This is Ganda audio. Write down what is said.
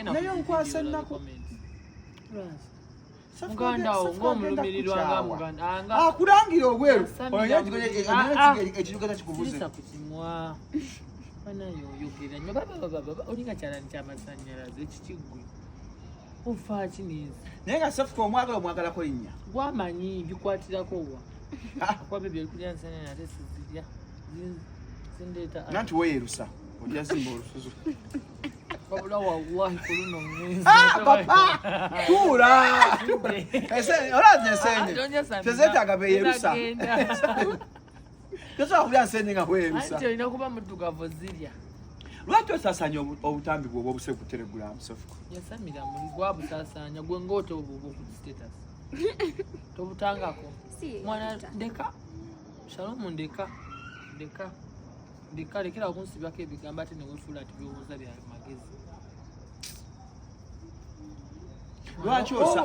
Naye onkwasa ennaku. Muganda wo ng'omulumirirwa nga muganda akulangira obweru ekijugaza kikubuze ku kimwa banaye oyogera nyo bababababa olinga kyalani kyamasannyalaze ekikiggwe ofaaki nensi. Naye nga Safuka omwagala, omwagalako linnya. Gwamanyi bikwatirako wa kuba bebyo olikulya nsenene ate sizirya zindeeta. Nanti weeyerusa ojja zimba olususu. Wabula wallahi ku luno ŋŋenze. Ah, papa tuula olaza ensenene tezeetaaga beeyerusa, tosobola kulya nsenene nga weeyerusa. Anti olina kuba muddugavu zirya. Lwaki osaasanya obutambi bwe obwobuse ku Telegram, Sofuka? Yasamira muli gwabusaasaanya gwe ng'ote obwo obwo ku status tobutangako. Si ye Mwana yabuta. ndeka, Shalomu, ndeka, ndeka, ndeka, lekera okunsibako ebigambo ate newefuula ati byowooza bya magezi. Lwaki osa